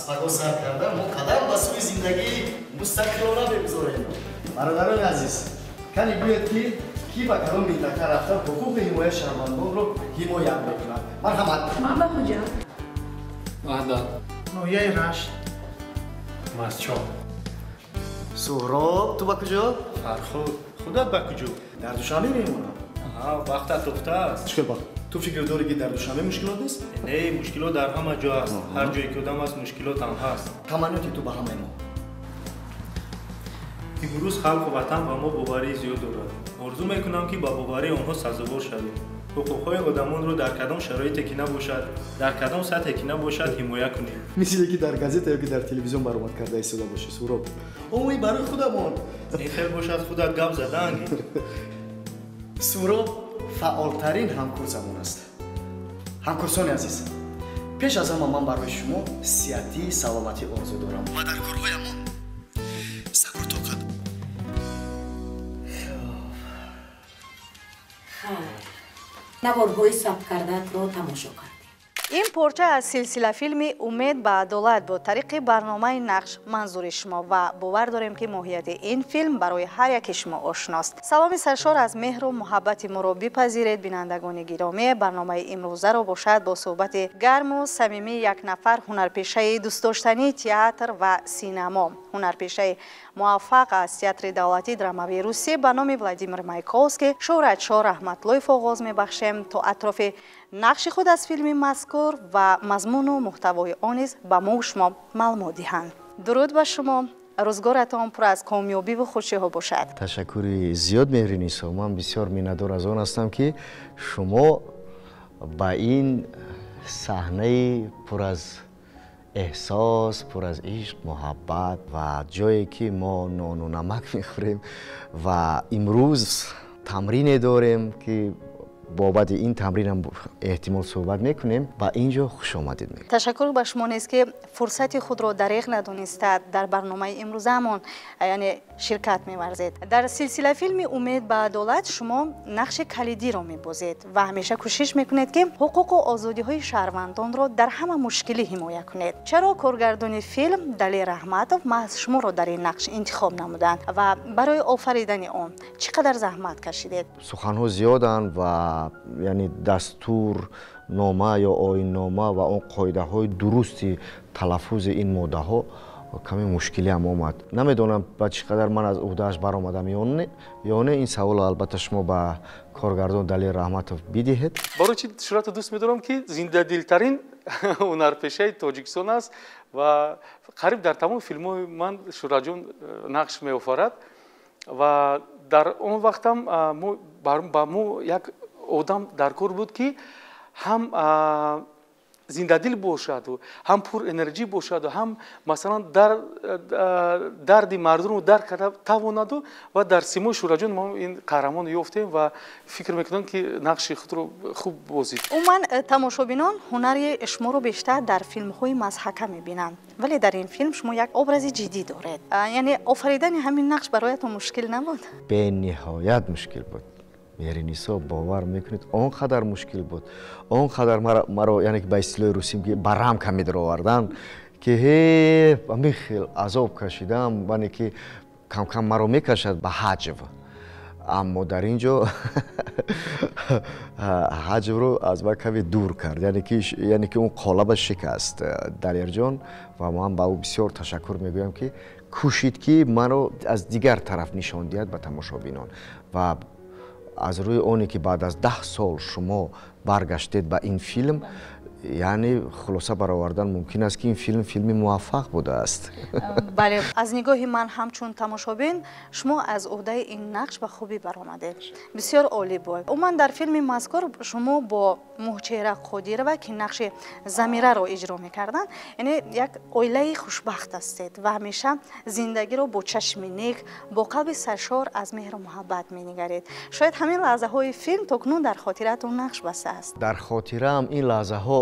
паго сар карда мо қадам ба сӯи зиндагии мустақилона мегузорем. Бародарони азиз, кане гӯед, ки кӣ ба кадом минтақа рафта ҳуқуқи ҳимояи шаҳрвандонро ҳимоя мекунад? Марҳамат. Ман ба Хуҷанд. Ваҳдат. Ноҳияи Рашт. Мастчоҳ. Суҳроб, ту ба куҷо? Фархуд, худат ба куҷо? Дар Душанбе мемонам. Вақтат туфтааст. Чӣ хел вақт? Ту фикр дорӣ, ки дар Душанбе мушкилот нест? Не, мушкилот дар ҳама ҷо аст. Ҳар ҷое ки одам аст, мушкилот ҳам ҳаст. Таманниёти ту ба ҳамаи мо? Имрӯз халқу ватан ба мо боварии зиёд дорад. Орзу мекунам, ки ба боварии онҳо сазовор шавем, ҳуқуқҳои одамонро дар кадом шароите ки набошад, дар кадом сатҳе ки набошад, ҳимоя кунем. Мисли ки дар газета ё ки дар телевизион баромад карда истода бошӣ, Суҳроб. Омӯи барои худамон. Ин хел бошад, худат гап задан. Суҳроб фаъолтарин ҳамкурсамон аст. Ҳамкурсони азиз, пеш аз ҳама ман барои шумо сиҳатӣ, саломатӣ орзу дорам ва дар корҳоямон сабру тоқат. Хайр, наворҳои сабт кардаатро тамошо кардем. Ин порча аз силсилафилми «Умед ба адолат» бо тариқи барномаи «Нақш» манзури шумо ва бовар дорем, ки моҳияти ин филм барои ҳар яке шумо ошност. Саломи саршор аз меҳру муҳаббати моро бипазиред, бинандагони гиромӣ. Барномаи имрӯзаро бошад бо суҳбати гарму самимии як нафар ҳунарпешаи дӯстдоштании театр ва синамо, ҳунарпешаи муваффақ аз Театри давлатии драмавии Русия ба номи Владимир Маяковский Шӯҳратшоҳ Раҳматлоев оғоз мебахшем, то атрофи нақши худ аз филми мазкур ва мазмуну муҳтавои он низ ба мо шумо маълумот диҳанд. Дуруд ба шумо, рӯзгоратон пур аз комёбиву хушиҳо бошад. Ташаккури зиёд, Меҳринисо. Ман бисёр миннатдор аз он ҳастам, ки шумо ба ин саҳнаи пур аз эҳсос, пур аз ишқ, муҳаббат ва ҷое ки мо нону намак мехӯрем ва имрӯз тамрине дорем, ки бобати ин тамринам эҳтимол суҳбат мекунем, ба ин ҷо хуш омадед мегӯям. Ташаккур ба шумо низ, ки фурсати худро дареғ надониста дар барномаи имрӯзаамон, яъне, ширкат меварзед. Дар силсилафилми «Умед ба адолат» шумо нақши калидиро мебозед ва ҳамеша кӯшиш мекунед, ки ҳуқуқу озодиҳои шаҳрвандонро дар ҳама мушкилӣ ҳимоя кунед. Чаро коргардони филм Далер Раҳматов маҳз шуморо дар ин нақш интихоб намуданд ва барои офаридани он чӣ қадар заҳмат кашидед? Суханҳо зиёданд ва яъне дастурнома ё оиннома ва он қоидаҳои дурусти талаффузи ин моддаҳо каме мушкилиам омад. Намедонам, ба чӣ қадар ман аз уҳдааш баромадам ё не. Ин саволро албатта шумо ба коргардон Далер Раҳматов бидиҳед. Барои чи Шӯҳратро дӯст медорам? Ки зиндадилтарин ҳунарпешаи Тоҷикистон аст ва қариб дар тамоми филмҳои ман Шӯҳратҷон нақш меофарад. Ва дар он вақтам ба мо як одам дар кор буд, ки ҳам зиндадил бошаду, ҳам пур энерҷӣ бошаду, ҳам, масалан, дарди мардумро дарк карда тавонаду. Ва дар симои Шӯҳратҷон мо ин қаҳрамонро ёфтем ва фикр мекунам, ки нақши худро хуб бозид. Умуман, тамошобинон ҳунари шуморо бештар дар филмҳои мазҳака мебинанд, вале дар ин филм шумо як образи ҷиддӣ доред. Яъне офаридани ҳамин нақш бароятон мушкил набуд? Бениҳоят мушкил буд, Меҳринисо, бовар мекунед, он қадар мушкил буд, он қадар маро, яъне ки ба истилоҳи русӣ, ба рамка медароварданд, ки ҳе ҳамин хел азоб кашидам, ване ки камкам маро мекашад ба ҳаҷв, аммо дар ин ҷо ҳаҷвро аз ман каме дур кард, яъне ки он қолаба шикаст Далерҷон. Ва ман ба ӯ бисёр ташаккур мегӯям, ки кӯшид, ки маро аз дигар тараф нишон диҳад ба тамошобинон. Ва аз рӯи оне ки баъд аз 10 сол шумо баргаштед ба ин филм, яъне хулоса баровардан мумкин аст, ки ин филм филми муваффақ будааст. Бале, аз нигоҳи ман ҳамчун тамошобин шумо аз уҳдаи ин нақш ба хубӣ баромадед, бисёр олӣ буд. Умуман, дар филми мазкур шумо бо Муҳчеҳра Қодирова, ки нақши Замираро иҷро мекарданд, яъне як оилаи хушбахт ҳастед ва ҳамеша зиндагиро бо чашми нек, бо қалби саршор аз меҳру муҳаббат менигаред. Шояд ҳамин лаҳзаҳои филм то кунун дар хотиратон нақш бастааст. Дар хотираам ин лаҳзаҳо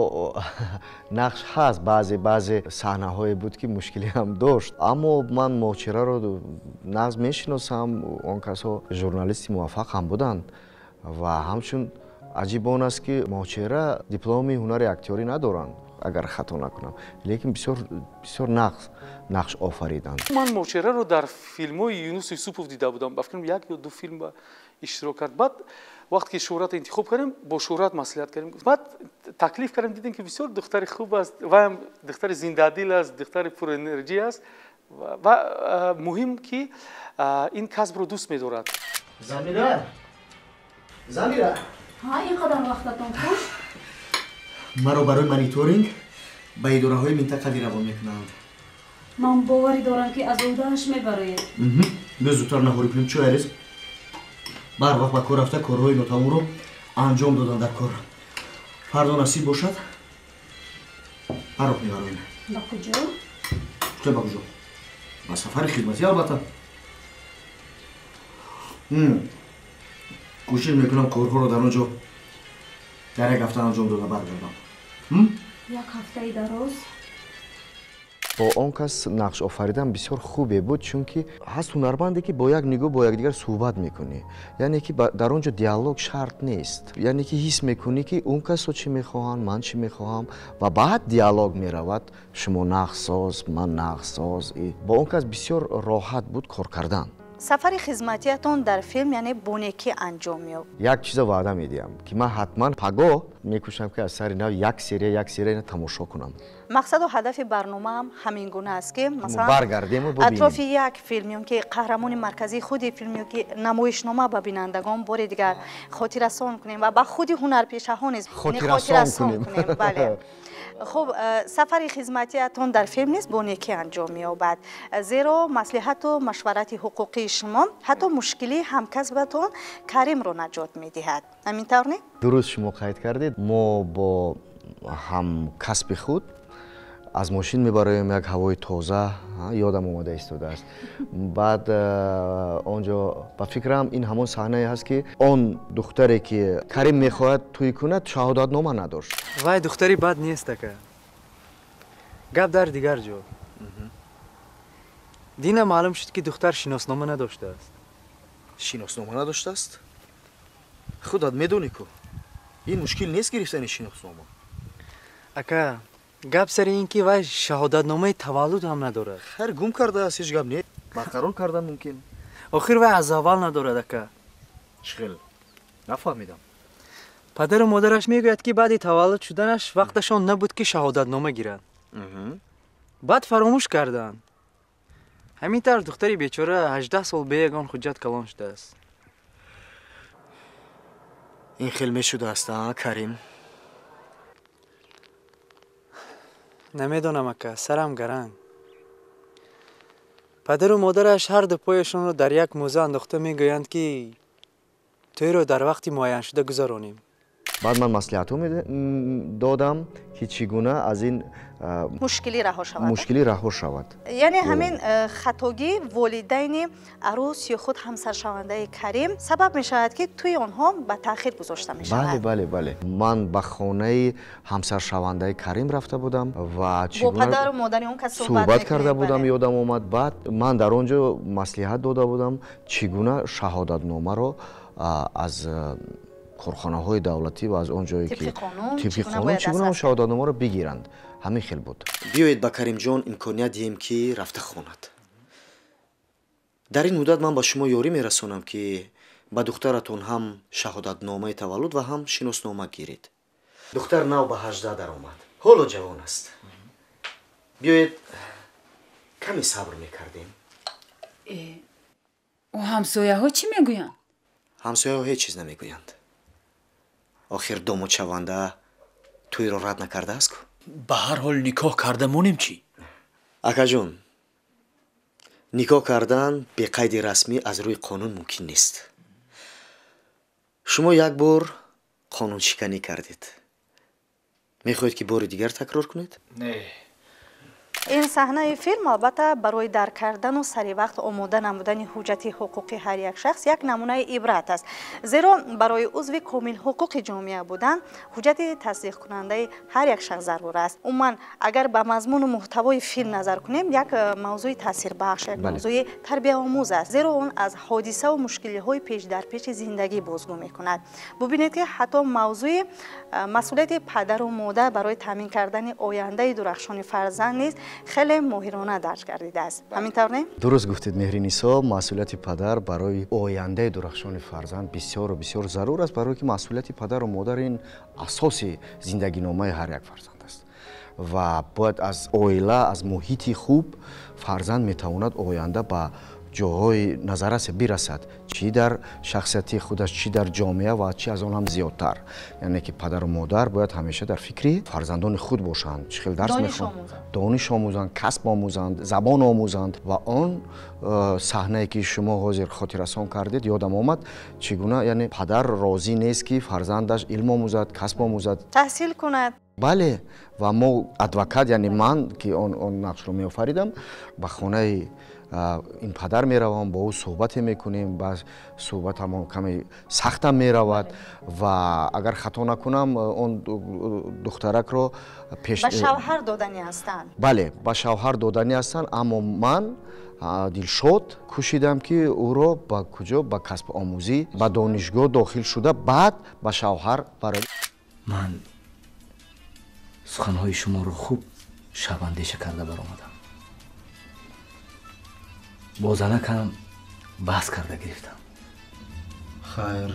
нақш ҳаст. Баъзе саҳнаҳое буд, ки мушкилӣ ҳам дошт, аммо ман Моҳчеҳраро нағз мешиносам. Он касҳо журналисти муваффақ ҳам буданд. Ва ҳамчун аҷиб он аст, ки Моҳчеҳра дипломи ҳунари актёрӣ надоранд. Агар хато накунам, лекин бисёр бисёр нақш офариданд. Ман Мочераро дар филмҳои Юнус Юсупов дида будам. Ба фикрам, як ё ду филм иштирок кард. Баъд вақте ки Шӯҳрат интихоб кардем, бо Шӯҳрат маслиҳат кардем, баъд таклиф кардем, дидем, ки бисёр духтари хуб аст, ваям духтари зиндадил аст, духтари пурэнерҷӣ аст ва муҳим, ки ин касбро дӯст медорад. Замира, Замира! Ҳа, ин қадар вақтатон хуш. Маро барои мониторинг ба идораҳои минтақавӣ равон мекунанд. Ман боварӣ дорам, ки аз уҳдааш мебароед. Биё, зудтар наҳорӣ кунем. Чой арез. Барвақт ба кор рафта, корҳои нотамомро анҷом додам дар кор. Фардо насиб бошад, парроқ мебароем. Ба куҷо? Чӣ ба куҷо? Ба сафари хидматӣ, албатта. Кӯшиш мекунам, корҳоро дар он ҷо дар як ҳафта анҷом дода баргардам. Як ҳафтаи дароз? Бо он кас нақш офаридан бисёр хубе буд, чунки ҳаст ҳунарманде, ки бо як нигоҳ бо якдигар суҳбат мекунӣ, яъне ки дар он ҷо диалог шарт нест, яъне ки ҳис мекунӣ, ки он касо чӣ мехоҳанд, ман чӣ мехоҳам, ва баъд диалог меравад: шумо нақшсоз, ман нақшсоз. Бо он кас бисёр роҳат буд кор кардан. Сафари хизматиятон дар филм, яъне, бо некӣ анҷом ёфт. Як чиза ваъда медиҳам, ки ман ҳатман пагоҳ мекӯшам, ки аз сари нав як серия, як серия тамошо кунам. Мақсаду ҳадафи барномаам ҳамин гуна аст, ки масалан баргардему бубинем. Атрофи як филм ё ки қаҳрамони марказии худи филм ё ки намоишнома ба бинандагон бори дигар хотиррасон кунем ва ба худи ҳунарпешаҳо низ хотиррасон кунем. Бале. Хуб, сафари хизматиятон дар филм низ бо некӣ анҷом меёбад, зеро маслиҳату машварати ҳуқуқии шумо ҳатто мушкилии ҳамкасбатон Каримро наҷот медиҳад. Ҳамин тавр не? Дуруст шумо қайд кардед. Мо бо ҳамкасби худ аз мошин мебароем, як ҳавои тоза, ёдам омада истодааст. Баъд он ҷо, ба фикрам, ин ҳамон саҳнае ҳаст, ки он духтаре, ки Карим мехоҳад тӯй кунад, шаҳодатнома надошт. Вай духтари бад нест, ака. Гап дар дигар ҷо. Дина маълум шуд, ки духтар шиноснома надоштааст. Шиноснома надоштааст? Худат медонӣ ку, ин мушкил нест, гирифтани шиноснома. Ака, гап сари ин, ки вай шаҳодатномаи таваллуд ҳам надорад. Хайр, гум кардааст, ҳеҷ гап не, барқарор кардан мумкин. Охир вай аз аввал надорад, ака. Чӣ хел? Нафаҳмидам. Падару модараш мегӯяд, ки баъди таваллуд шуданаш вақташон набуд, ки шаҳодатнома гиранд. Баъд фаромӯш карданд. Ҳамин тавр духтари бечора 18 сол бе ягон ҳуҷҷат калон шудааст. Ин хел мешудааст, а, Карим? Намедонам, ака, сарам гаранг. Падару модараш ҳарду пояшонро дар як мӯза андохта мегӯянд, ки тӯйро дар вақти муайяншуда гузаронем. Баъд ман маслиҳатҳо додам, ки чӣ гуна аз ин мушкилӣ раҳо шавад. Мушкилӣ раҳо шавад. Яъне ҳамин хатогии волидайни арӯс ё худ ҳамсаршавандаи Карим сабаб мешавад, ки тӯи онҳо ба таъхир гузошта мешавад. Бале, ман ба хонаи ҳамсаршавандаи Карим рафта будам ва бо падару модари он кас суҳбат карда будам, ёдам омад. Баъд ман дар он ҷо маслиҳат дода будам, чӣ гуна шаҳодатномаро аз корхонаҳои давлатӣ ва аз он ҷое, ки тибқи қонун чӣ гуна шаҳодатномаро бигиранд. Ҳамин хел буд. Биёед, ба Каримҷон имконият диҳем, ки рафта хонад. Дар ин муддат ман ба шумо ёрӣ мерасонам, ки ба духтаратон ҳам шаҳодатномаи таваллуд ва ҳам шиноснома гиред. Духтар нав ба 18 даромад, ҳоло ҷавон аст. Биёед, каме сабр мекардем. Ӯ ҳамсояҳо чӣ мегӯянд? Ҳамсояҳо ҳеҷ чиз намегӯянд. Охир домодшаванда тӯйро рад накардааст ку. Ба ҳар ҳол никоҳ карда монем чӣ? Акаҷон, никоҳ кардан беқайди расмӣ аз рӯи қонун мумкин нест. Шумо як бор қонуншиканӣ кардед, мехоҳед, ки бори дигар такрор кунед? Не. Ин саҳнаи филм албатта барои дарк кардану сари вақт омода намудани ҳуҷҷати ҳуқуқи ҳар як шахс як намунаи ибрат аст, зеро барои узви комилҳуқуқи ҷомеа будан ҳуҷҷати тасдиқкунандаи ҳар як шахс зарур аст. Умуман, агар ба мазмуну муҳтавои филм назар кунем, як мавзӯи таъсирбахш, як мавзӯи тарбияомӯз аст, зеро он аз ҳодисаву мушкилиҳои пеш дар пеши зиндагӣ бозгӯ мекунад. Бубинед, ки ҳатто мавзӯи масъулияти падару модар барои таъмин кардани ояндаи дурахшони фарзанд низ хеле моҳирона дарҷ гардидааст. Ҳамин тавр не? Дуруст гуфтед, Меҳринисо, масъулияти падар барои ояндаи дурахшони фарзанд бисёру бисёр зарур аст, барое ки масъулияти падару модар ин асоси зиндагиномаи ҳар як фарзанд аст ва бояд аз оила, аз муҳити хуб фарзанд метавонад оянда ба ҷоҳои назаррасе бирасад, чӣ дар шахсияти худаш, чӣ дар ҷомеа ва чӣ аз он ҳам зиёдтар. Яъне ки падару модар бояд ҳамеша дар фикри фарзандони худ бошанд, чӣ хел дарс мехонанд, дониш омӯзанд, касб омӯзанд, забон омӯзанд. Ва он саҳнае ки шумо ҳозир хотиррасон кардед, ёдам омад, чӣ гуна яъне падар розӣ нест, ки фарзандаш илм омӯзад, касб омӯзад, таҳсил кунад. Бале, ва мо адвокат, яъне ман ки он нақшро меофаридам, ба хонаи ин падар меравам, бо ӯ суҳбате мекунем, ба суҳбатамон каме сахтам меравад ва агар хато накунам, он духтаракро пеш ба шавҳар доданӣ ҳастанд. Бале, ба шавҳар доданӣ ҳастанд, аммо ман дилшод кӯшидам, ки ӯро ба куҷо, ба касбомӯзӣ, ба донишгоҳ дохил шуда, баъд ба шавҳар барои. Ман суханҳои шуморо хуб шабандеша карда баромадам. Бо занакам баҳс карда гирифтам. Хайр,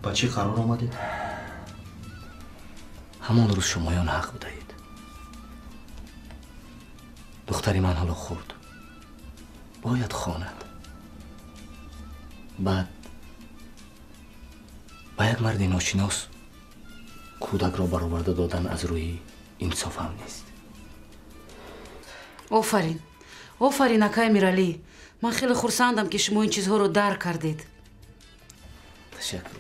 ба чӣ қарор омадед? Ҳамон рӯз шумоён ҳақ будаед. Духтари ман ҳоло хурд, бояд хонад. Баъд ба як марди ношинос кӯдакро бароварда додан аз рӯи инсофам нест. Офарин, офарин, акай Миралӣ. Ман хеле хурсандам, ки шумо ин чизҳоро дарк кардед. Ташаккур.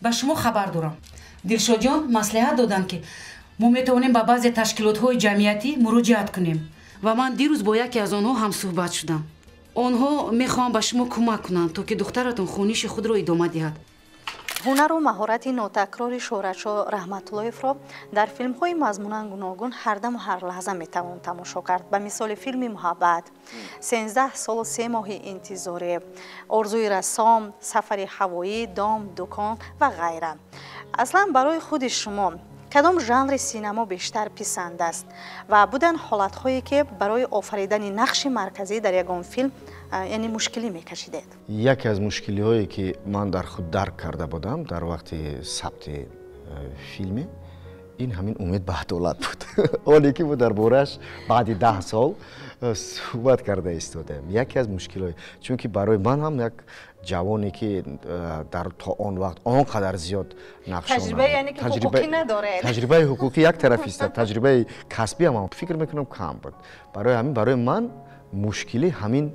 Ба шумо хабар дорам. Дилшодҷон маслиҳат доданд, ки мо метавонем ба баъзе ташкилотҳои ҷамъиятӣ муроҷиат кунем ва ман дирӯз бо яке аз онҳо ҳамсӯҳбат шудам. Онҳо мехоҳанд ба шумо кӯмак кунанд, то ки духтаратон хониши худро идома диҳад. Ҳунару маҳорати нотакрори Шӯҳратшо Раҳматуллоевро дар филмҳои мазмунан гуногун ҳардаму ҳар лаҳза метавон тамошо кард. Ба мисоли филми Муҳаббат, 13 солу 3 моҳи интизорӣ, Орзуи рассом, Сафари ҳавоӣ, Дом, дукон ва ғайра. Аслан барои худи шумо кадом жанри синамо бештар писанд аст ва буданд ҳолатҳое, ки барои офаридани нақши марказӣ дар ягон филм яъне мушкилӣ мекашидед? Яке аз мушкилиҳое, ки ман дар худ дарк карда будам дар вақти сабти филме, ин ҳамин Умед ба адолат буд. Оне ки мо дар борааш баъди 10 сол суҳбат карда истодаем. Яке аз мушкилҳое, чунки барои ман ҳам як ҷавоне, ки дар то он вақт он қадар зиёд нақш таҷрибаи ҳуқуқӣ як тараф истад, таҷрибаи касбиам ҳам фикр мекунам кам буд. Барои ҳамин барои ман мушкилӣ ҳамин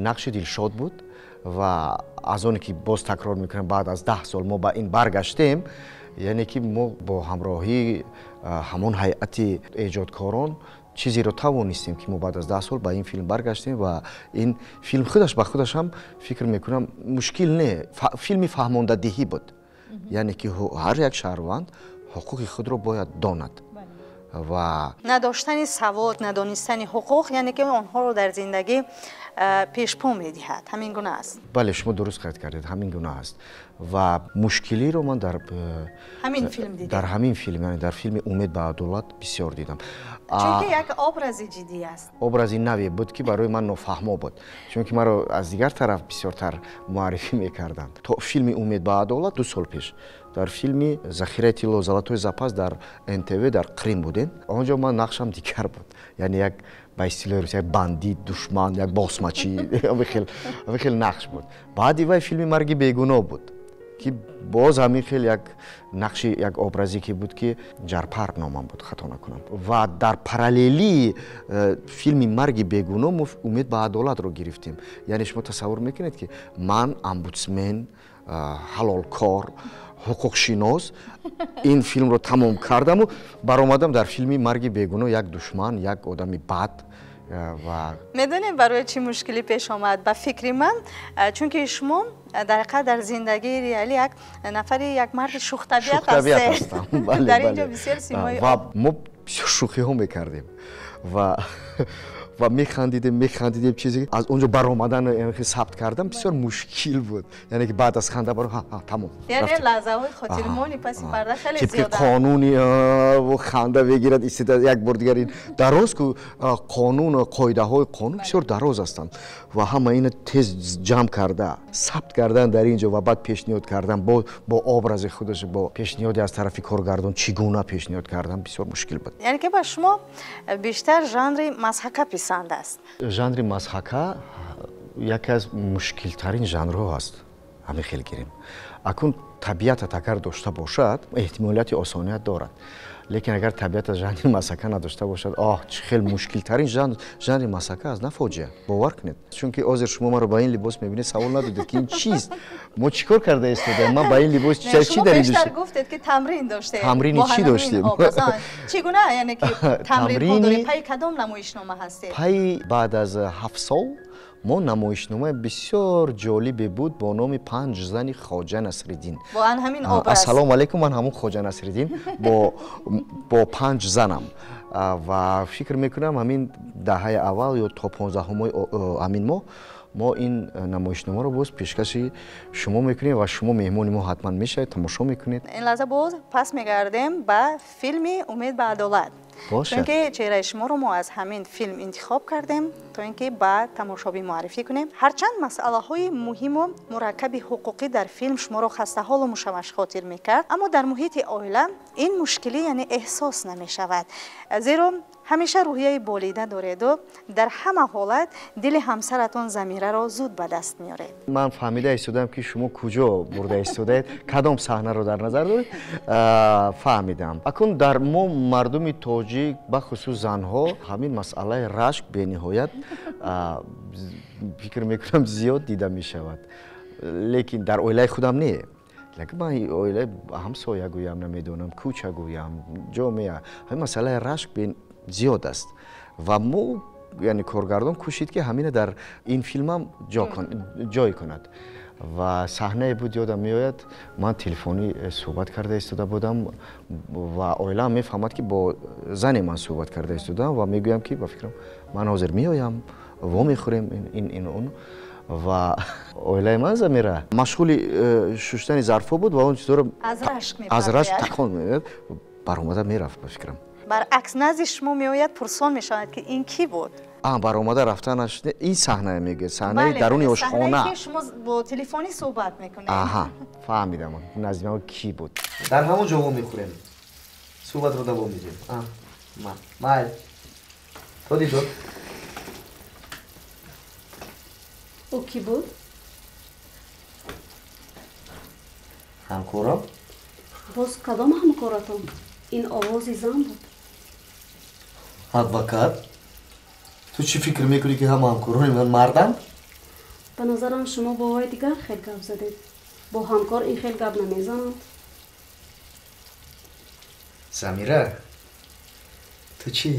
нақши Дилшод буд ва аз оне ки боз такрор мекунам, баъд аз 10 сол мо ба ин баргаштем, яъне ки мо бо ҳамроҳии ҳамон ҳайати эҷодкорон чизеро тавонистем, ки мо баъд аз 10 сол ба ин филм баргаштем ва ин филм худаш ба худаш ҳам фикр мекунам мушкил не, филми фаҳмондадиҳӣ буд. Яъне ки ҳар як шаҳрванд ҳуқуқи худро бояд донад ва надоштани савод, надонистани ҳуқуқ, яъне ки онҳоро дар зиндагӣ пешпо медиҳад. Ҳамин гуна аст? Бале, шумо дуруст қайд кардед, ҳамин гуна аст. Ва мушкилиро ман дар ҳамин филм дидам. Дар ҳамин филм, яъне дар филми Умед ба адолат бисёр дидам. Чунки як образи ҷиддӣ аст. Образи наве буд, ки барои ман нофаҳмо буд, чунки маро аз дигар тараф бисёртар муаррифӣ мекарданд. То филми Умед ба адолат 2 сол пеш дар филми Захираи тилло, Золотой запас дар НТВ дар Қрим будем. Он ҷо ман нақшам дигар буд, яъне як ба истилоҳи рус як бандит, душман, як босмачӣ, ҳамин хел нақш буд. Баъди вай филми Марги бегуноҳ буд, ки боз ҳамин хел як нақши, як образе ки буд, ки Ҷарпар номам буд, хато накунам. Ва дар параллелии филми Марги бегуноҳ мо Умед ба адолатро гирифтем. Яъне шумо тасаввур мекунед, ки ман омбудсмен ҳалолкор, ҳуқуқшинос ин филмро тамом кардаму баромадам дар филми Марги бегуноҳ як душман, як одами бад. Ва медонем барои чӣ мушкилӣ пеш омад ба фикри ман, чунки шумо дар ҳақиқат дар зиндагии реалӣ як нафари, як марди шӯхтабиат ҳастед. Дар ин ҷо бисёр симои ва мо бисёр шӯхиҳо мекардем ва механдидем, чизе аз он ҷо баромадан, сабт кардан бисёр мушкил буд. Яъне ки баъд аз ханда баро тамом. Яъне лаҳзаҳои хотирмони паси парда хеле зиёданд. Тибқи қонуни ханда мегирад, истида як бор дигар ин дароз ку қонун, қоидаҳои қонун бисёр дароз ҳастанд ва ҳама ина тез ҷамъ карда сабт кардан дар ин ҷо ва баъд пешниҳод кардан бо образи худаш, бо пешниҳоди аз тарафи коргардон чӣ гуна пешниҳод кардан бисёр мушкил буд. Яъне ки ба шумо бештар жанри мазҳака писанд аст? Жанри мазҳака яке аз мушкилтарин жанрҳо аст, ҳамин хел гирем. Акун табиатат агар дошта бошад, эҳтимолияти осоният дорад. Лекин агар табиат жанри мазҳака надошта бошад, оҳ, чӣ хел мушкилтарин жанри мазҳака аст, на фоҷиа, бовар кунед. Чунки ҳозир шумо маро ба ин либос мебинед, савол надодед ки ин чист, мо чӣ кор карда истодаем, ман ба ин либос чӣ дар ин шумо бештар гуфтед ки тамрин доштед. Тамрини чӣ доштем? Чӣ гуна, яъне ки тамринҳо доред? Пайи кадом намоишнома ҳастед? Пайи баъд аз 7 сол мо намоишномаи бисёр ҷолибе буд бо номи Панҷ зани Хоҷа Насриддин. Бо ҳамин образ. Ассалому алайкум, ман ҳамон Хоҷа Насриддин бо 5 занам. Ва фикр мекунам ҳамин даҳаи аввал ё то 15-уми ҳамин моҳ мо ин намоишномаро боз пешкаши шумо мекунем ва шумо меҳмони мо ҳатман мешавед, тамошо мекунед. Ин лаҳза боз пас мегардем ба филми Умед ба адолат. Чунки чеҳраи шуморо мо аз ҳамин филм интихоб кардем то ин ки ба тамошобин муаррифӣ кунем. Ҳарчанд масъалаҳои муҳиму мураккаби ҳуқуқӣ дар филм шуморо хастаҳолу мушаввашхотир мекард, аммо дар муҳити оила ин мушкилӣ яъне эҳсос намешавад, зеро ҳамеша рӯҳияи болида дореду дар ҳама ҳолат дили ҳамсаратон Замираро зуд ба даст меоред. Ман фаҳмида истодаам ки шумо куҷо бурда истодаед, кадом саҳнаро дар назар доред, фаҳмидам. Акун дар мо мардуми тоҷик, бахусус занҳо, ҳамин масъалаи рашк бениҳоят фикр мекунам зиёд дида мешавад. Лекин дар оилаи худам не. Лекин ман оилаи ҳамсоя гӯям, намедонам, кӯча гӯям, ҷомеа, ҳамин масъалаи рашк зиёд аст ва мо, яъне коргардон кӯшид ки ҳамина дар ин филмам ҷой кунад. Ва саҳнае буд, ёдам меояд, ман телефонӣ суҳбат карда истода будам ва оилаам мефаҳмад ки бо зане ман суҳбат карда истодам ва мегӯям ки ба фикрам ман ҳозир меоям, вомехӯрем ин он. Ва оилаи ман Замира машғули шуштани зарфҳо буд ва он чизҳоро аз рашк такон медод, баромада мерафт ба фикрам. Баръакс назди шумо меояд, пурсон мешавад ки ин кӣ буд? Баромада рафтанаш ин саҳнае мегӯяд, саҳнаи даруни ошхона. Ки шумо бо телефонӣ суҳбат мекунед. Аҳа, фаҳмидам, назди ман кӣ буд. Дар ҳамон ҷо вомехӯрем, суҳбатро давом медиҳем. Майл, то дидор. Ӯ кӣ буд? Ҳамкорам. Боз кадом ҳамкоратон? Ин овози зан буд. Адвокат? Ту чӣ фикр мекунӣ ки ҳама ҳамкорони ман марданд? Ба назарам шумо бо вай дигар хел гап задед. Бо ҳамкор ин хел гап намезананд. Замира, ту чӣ?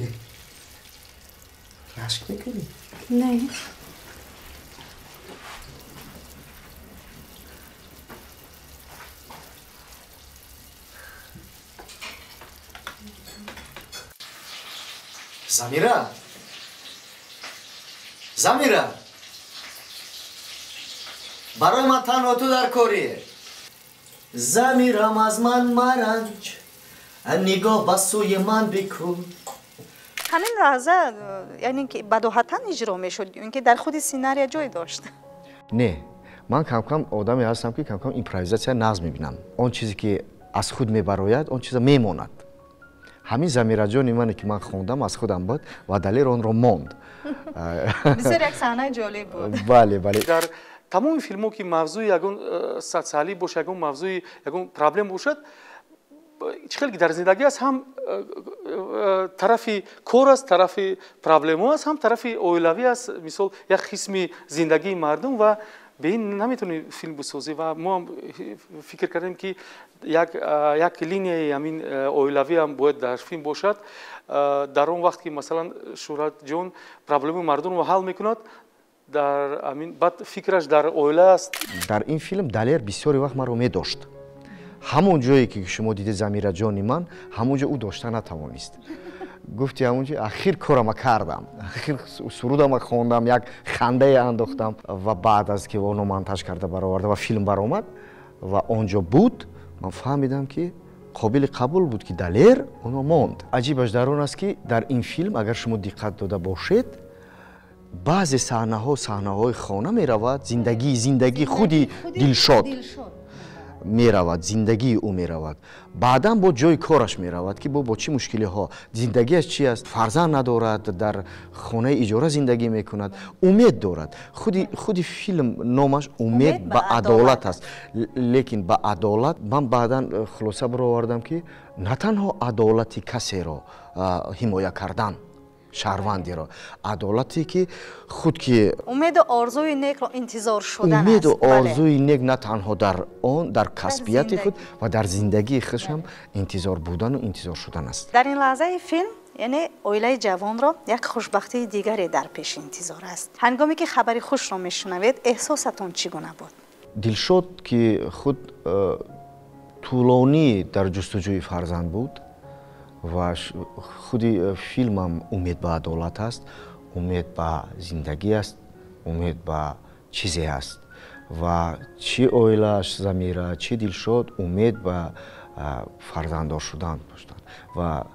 Рашк мекунӣ? Не. Замира! Замира! Барои ман танҳо ту дар корӣ. Замирам аз ман маранҷ, нигоҳ ба сӯи ман бикун. Ҳамин лаҳза яъне ки бадоҳатан иҷро мешуд, ин ки дар худи сценария ҷой дошт? Не, ман камкам одаме ҳастам ки камкам импровизатсия нағз мебинам. Он чизе ки аз худ мебарояд, он чиза мемонад. Ҳамин Замираҷони мане ки ман хондам аз худам буд ва Далер онро монд. Бисёр як саҳнаи ҷолиб буд. Бале, бале. Дар тамоми филмҳо ки мавзӯи ягон социалӣ бошад, ягон мавзӯи ягон проблем бошад, чӣ хел ки дар зиндагӣ аст, ҳам тарафи кор аст, тарафи проблемҳо аст, ҳам тарафи оилавӣ аст. Мисол, як қисми зиндагии мардум ва Бе ин наметавонӣ филм бисозӣ. Ва мо ҳам фикр кардем, ки як линияи ҳамин оилавӣ ҳам бояд дар филм бошад. Дар он вақт ки масалан Шӯҳратҷон проблемаи мардумро ҳал мекунад, дар ҳамин баъд фикраш дар оила аст. Дар ин филм Далер бисёре вақт маро медошт. Ҳамон ҷое ки шумо дидед Замираҷони ман, ҳамон ҷо ӯ дошта натавонист. Гуфти ҳамон ҷо ахир корама кардам, ахир сурудама хондам, як хандае андохтам. Ва баъд аз ки оно монтаж карда бароварда ва филм баромад ва он ҷо буд, ман фаҳмидам, ки қобили қабул буд, ки Далер оно монд. Аҷибаш дар он аст, ки дар ин филм агар шумо диққат дода бошед, баъзе саҳнаҳо саҳнаҳои хона меравад, зиндагии худи Дилшод меравад, зиндагии ӯ меравад, баъдан бо ҷои кораш меравад, ки бо чӣ мушкилиҳо, зиндагиаш чи аст, фарзанд надорад, дар хонаи иҷора зиндагӣ мекунад, умед дорад. Худи филм номаш «Умед ба адолат» аст, лекин ба адолат ман баъдан хулоса баровардам, ки на танҳо адолати касеро ҳимоя кардан, шаҳрвандиро, адолате ки худ ки умеду орзуи некро интизор шудан аст. Умеду орзуи нек на танҳо дар он, дар касбияти худ ва дар зиндагии худшам интизор будану интизор шудан аст. Дар ин лаҳзаи филм, яъне оилаи ҷавонро як хушбахтии дигаре дар пеши интизор аст. Ҳангоме ки хабари хушро мешунавед, эҳсосатон чӣ гуна буд? Дилшод ки худ тӯлонӣ дар ҷустуҷӯи фарзанд буд ва худи филмам умед ба адолат аст, умед ба зиндагӣ аст, умед ба чизе аст. Ва чӣ оилааш Замира, чӣ Дилшод умед ба фарзанддор шудан доштанд ва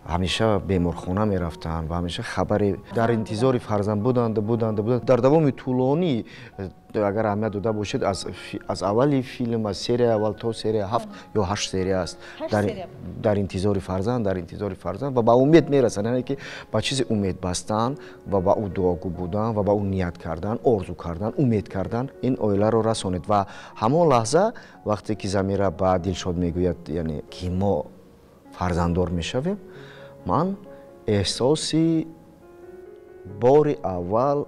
ҳамеша беморхона мерафтанд ва ҳамеша хабаре дар интизори фарзанд буданд, буданд, буданд. Дар давоми тӯлонӣ, агар аҳамият дода бошед, аз аввали филм, аз серияи аввал то серия 7 ё 8 серия аст, дар интизори фарзанд, дар интизори фарзанд ва ба умед мерасанд, яъне ки ба чизе умед бастан ва ба ӯ дуогӯ будан ва ба ӯ ният кардан, орзу кардан, умед кардан ин оиларо расонед. Ва ҳамон лаҳза вақте ки Замира ба Дилшод мегӯяд, яъне ки мо фарзанддор мешавем, ман эҳсоси бори аввал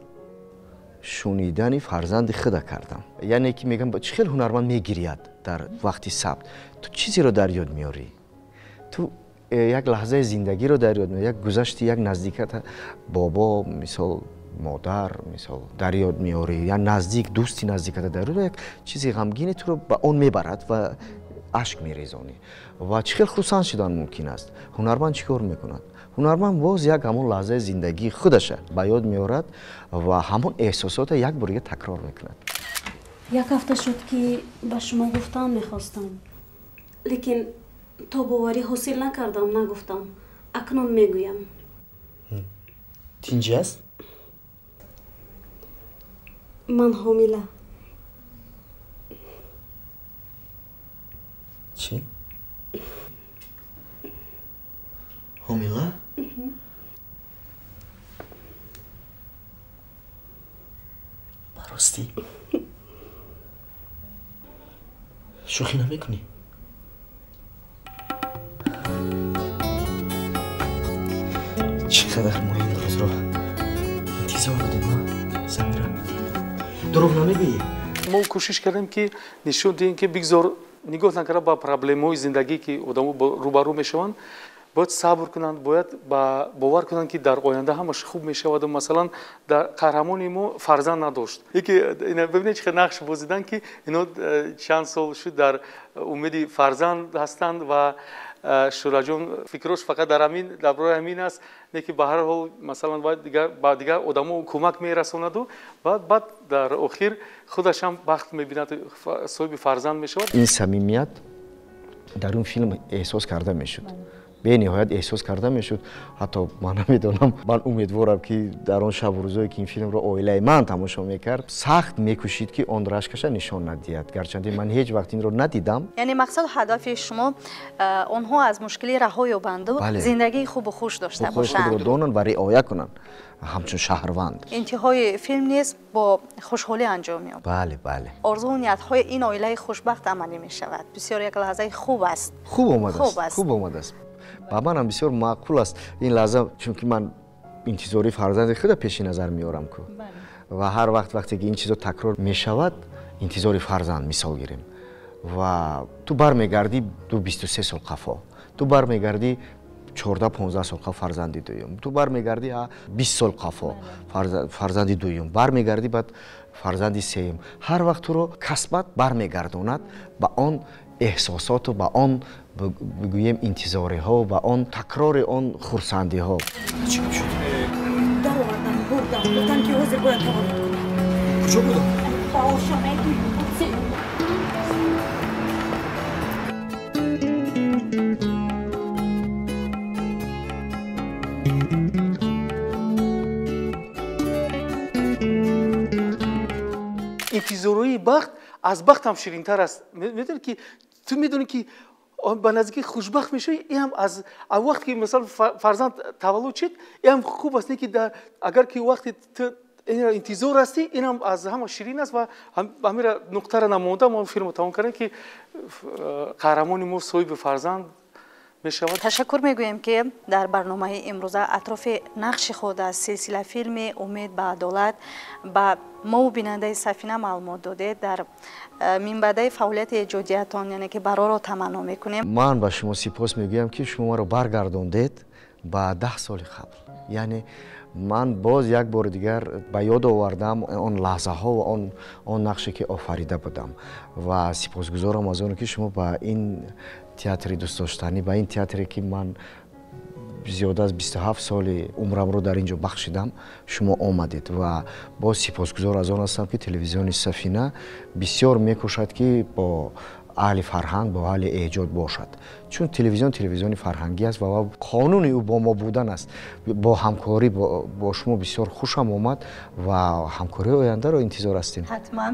шунидани фарзанди худа кардам. Яъне ки мегӯям, чӣ хел ҳунарманд мегирияд дар вақти сабт, ту чизеро дар ёд меорӣ, ту як лаҳзаи зиндагиро дар ёд меорӣ, як гузашти як наздиката, бобо мисол, модар мисол дар ёд меорӣ, я наздик, дӯсти наздиката дар ёд, як чизи ғамгине туро ба он мебарад ва ашк мерезонӣ. Ва чӣ хел хурсанд шудан мумкин аст? Ҳунарманд чӣ кор мекунад? Ҳунарманд боз як ҳамон лаҳзаи зиндагии худаша ба ёд меорад ва ҳамон эҳсосотро як бор дига такрор мекунад. Як ҳафта шуд, ки ба шумо гуфтан мехостам, лекин то боварӣ ҳосил накардам, нагуфтам. Акнун мегӯям. Тинҷӣ аст? Ман ҳомила. Чӣ? Ҳомила? Баростӣ? Шӯхӣ намекунӣ? Чӣ қадар мо ин рӯзро интизор будем, а Замира? Дурӯғ намегӯӣ? Мо кӯшиш кардем, ки нишон диҳем, ки бигзор нигоҳ накарда ба проблемаҳои зиндагӣ, ки одамо рӯбарӯ мешаванд, бояд сабр кунанд, бояд бовар кунанд, ки дар оянда ҳамаш хуб мешавад. Масалан, дар қаҳрамони мо фарзанд надошт. Яке бибинед, чӣ хел нақш бозидан, ки ино чанд сол шуд дар умеди фарзанд ҳастанд ва Шӯраҷон фикрош фақат дар ҳамин, дар бораи ҳамин аст, не ки ба ҳар ҳол масалан бояд ба дигар одамо кӯмак мерасонаду баъд дар охир худаш ҳам бахт мебинад, соҳиби фарзанд мешавад. Ин самимият дар он филм эҳсос карда мешуд, бениҳоят эҳсос карда мешуд. Ҳатто ман намедонам, ман умедворам, ки дар он шабу рӯзое ки ин филмро оилаи ман тамошо мекард, сахт мекӯшид, ки он рашкаша нишон надиҳад, гарчанде ман ҳеҷ вақт инро надидам. Яъне мақсаду ҳадафи шумо онҳо аз мушкилӣ раҳо ёбанду зиндагии хубу хуш дошта бошанд, худро донанд ва риоя кунанд ҳамчун шаҳрванд. Интиҳои филм низ бо хушҳолӣ анҷом меёбад. Бале, бале. Орзуву ниятҳои ин оилаи хушбахт амалӣ мешавад. Бисёр як лаҳзаи хуб аст. Хуб омадааст, хуб омадааст. Ба манам бисёр маъқул аст ин лаҳза, чунки ман интизории фарзанди худа пеши назар меорам ку. Ва ҳар вақт вақте ки ин чизо такрор мешавад, интизори фарзанд мисол гирем, ва ту бармегардӣ 23 сол қафо, ту бармегардӣ 14-15 сол қафо фарзанди дуюм, ту бармегардӣ 20 сол қафо фарзанди дуюм, бармегардӣ баъд фарзанди сеюм. Ҳар вақт туро касбат бармегардонад ба он эҳсосоту ба он бигӯем интизориҳо, ба он такрори он хурсандиҳо. Чӣ гап шуд? Даровардан, бурдан, гуфтан ки ҳозир бояд таваллуд кунам. Куҷо будам? Ба ошонаи дуюм. Интизории бахт аз бахт ҳам ширинтар аст. Медонӣ ки ту медонӣ ки ба наздикӣ хушбахт мешавӣ, ин ҳам аз вақте ки масалан фарзанд таваллуд шуд, ин ҳам хуб аст, не ки агар ки вақте ту инро интизор ҳастӣ, ин ҳам аз ҳама ширин аст. Ва ҳамира нуқтаро намонда мо филмро тамом кардем ки қаҳрамони мо соҳиби фарзанд мешавад. Ташаккур мегӯем ки дар барномаи имрӯза атрофи нақши худ аз силсила филми «Умед ба адолат» ба мову бинандаи Сафина маълумот додед. Дар минбаъдаи фаъолияти эҷодиятон, яъне ки бароро таманно мекунем. Ман ба шумо сипос мегӯям ки шумо маро баргардондед ба 10 соли қабл. Яъне ман боз як бори дигар ба ёд овардам он лаҳзаҳо ва он нақше ки офарида будам, ва сипосгузорам аз оне ки шумо ба ин театри дӯстдоштанӣ, ба ин театре ки ман зиёда аз 27 соли умрамро дар ин ҷо бахшидам, шумо омадед. Ва боз сипосгузор аз он ҳастам ки телевизиони Сафина бисёр мекӯшад ки бо аҳли фарҳанг, бо аҳли эҷод бошад, чун телевизион телевизиони фарҳангӣ аст ва қонуни ӯ бо мо будан аст. Бо ҳамкорӣ бо шумо бисёр хушам омад ва ҳамкории ояндаро интизор ҳастем. Ҳатман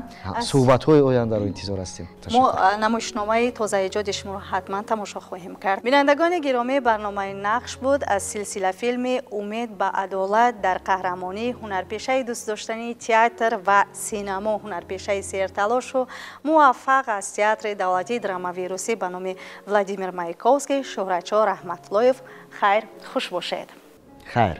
суҳбатҳои ояндаро интизор ҳастем. Мо намоишномаи тозаэҷоди шуморо ҳатман тамошо хоҳем кард. Бинандагони гиромӣ, барномаи «Нақш» буд аз силсила филми «Умед ба адолат» дар қаҳрамонии ҳунарпешаи дӯстдоштании театр ва синамо, ҳунарпешаи серталошу муваффақ аз театри давлатии драмавии русӣ ба номи Владимир Маяковский, Шӯҳратшоҳ Раҳматуллоев. Хайр, хуш бошед. Хайр.